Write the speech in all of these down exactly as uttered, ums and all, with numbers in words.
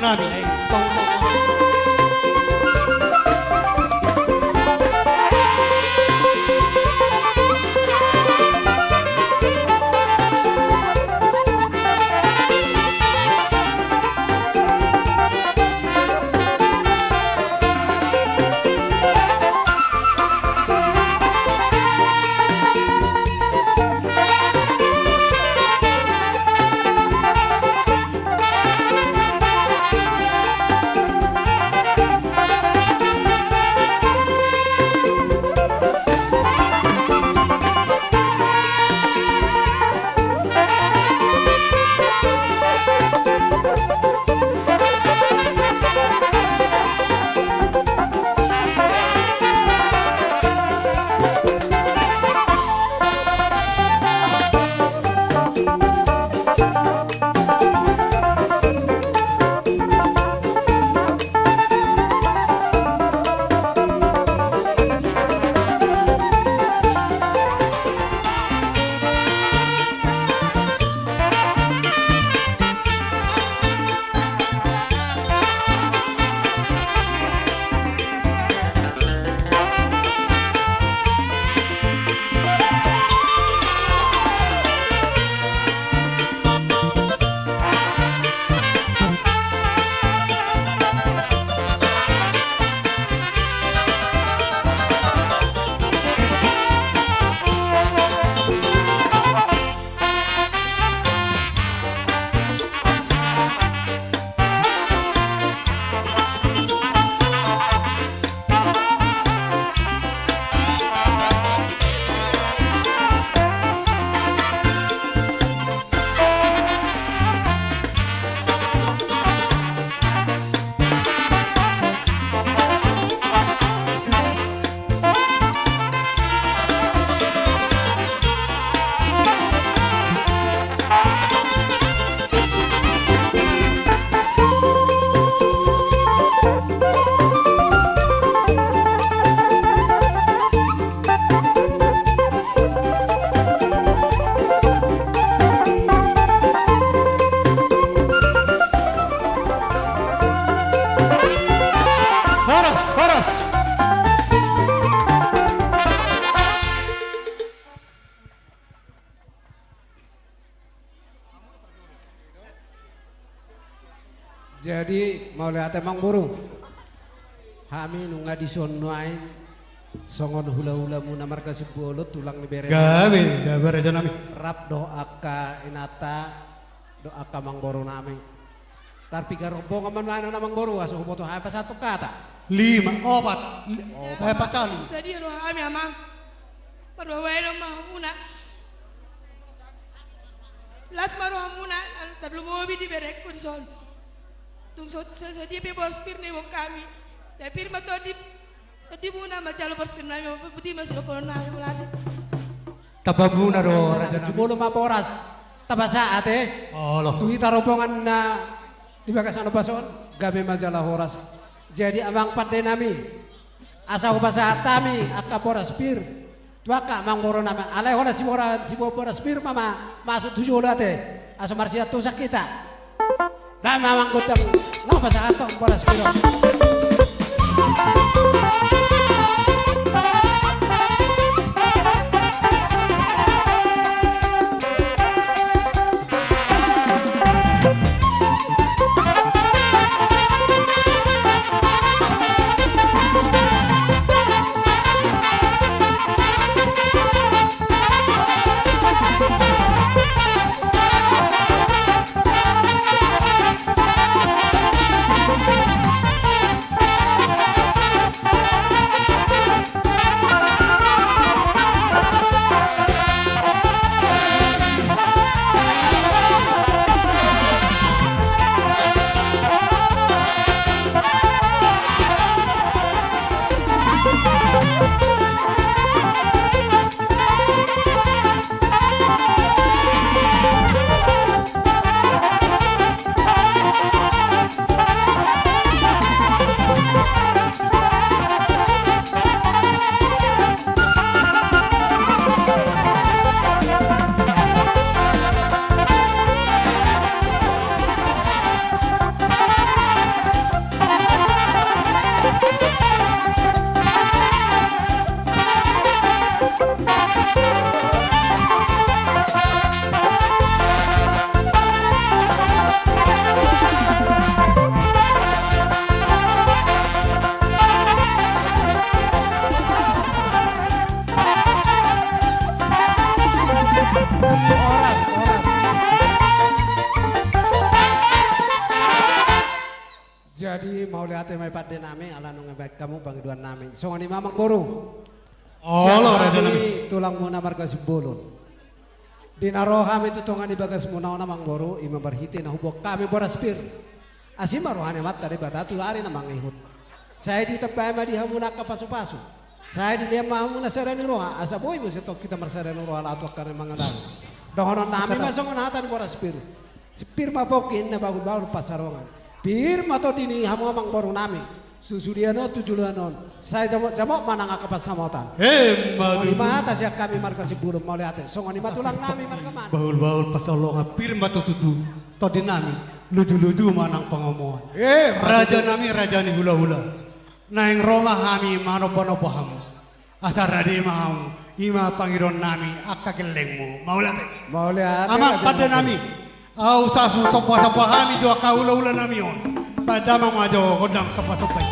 Amin. Horas, horas. Jadi, mauliate amangboru. Hami nunga dison nuaeng songon hulahulamuna marga Simbolon, tulang ni bere. Gabe, gabe rajanami. Rap dohot angka inanta, dohot angka amangboru nami. Tarpiga rombongan ma nuaeng on amangboru, asa huboto hami pasahat hata. Lima, opat, li-, opat. Eh, empat kali. Sadia do hami, amang. Parbabaenon ma hamuna. Las ma rohamuna, lalu tarlumobi di berengku dison. Tung so, so, sadia pe boras pir na diboan hami. Sai pir ma tondi, tondimuna manjalo boras pir nami, botima sidohonon nami mulani. Tamba muna do, rajanami. Jumolo ma boras. Tapasahat, eh. Olo. Tu hita rombongan na di bagasan ombas on, gabe ma jala horas. Jadi amang pande nami, asa hupasahat hami angka boras pir tu angka amangboru nami. Alai holan siboan, siboan boras pir ma, ma masuk tu jolo ate. Asa marsiantusan hita. Bahen ma amang gondang, laho pasahathon boras pir on. Jadi mauliate ma i pande nami, ala nunga baen hamu pangidoan nami. Songon i ma amang boru. Olo, sian raja nami, hami tulang muna marga Simbolon. Di na ro hami tu tonga ni bagas muna on amang boru, i ma marhite na huboan hami boras pir. Asi ma roha ni Amanta Debata tu ari na mangihut. Sai ditambai ma di hamu na angka pasupasu. Sai dilehon ma hamu na sada ni roha, asa boi muse tong hita marsada ni roha laho tu angka na mangalangka. Dohonon nami ma songon hata ni boras pir. Pir ma pongki na bahulbahul pansalongan. Pir ma tondi ni hamu amang boru nami. Tu sude on tu joloan on. Sai jamot-jamot ma nang angka pansamotan. Emma tutu. Songon i ma hata sian hami marga Simbolon, mauliate. Songon i ma tulang nami marga Manuk. Bahulbahul pansalongan, pir ma tutu tondi nami. Lujuluju ma nang pangomoan. Emma tutu. Raja nami, raja ni hulahula. Naeng ro ma hami manombanomba hamu. Asa rade ma hamu, i ma pangidoan nami angka gellengmu. Mauliate. Mauliate. Amang pande nami, ahu sasomba-somba hami tu angka hulahula nami on. Baen damang ma jo gondang somba-somba i.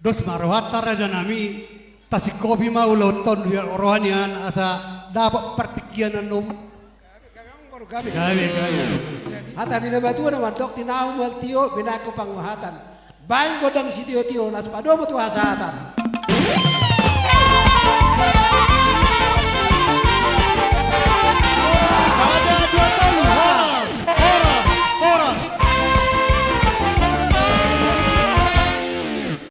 Dos ma rohanta raja nami, tasingkopi ma ulaonta on di roha nian asa dapot partingkian annon. Gabe, gabe, gabe. Gabe, gabe. Hata ni na matua na mandok, tinahu mual tio, binakko panguhatan. Baen gondang sitio-tio, na so padomu tu hasahatan.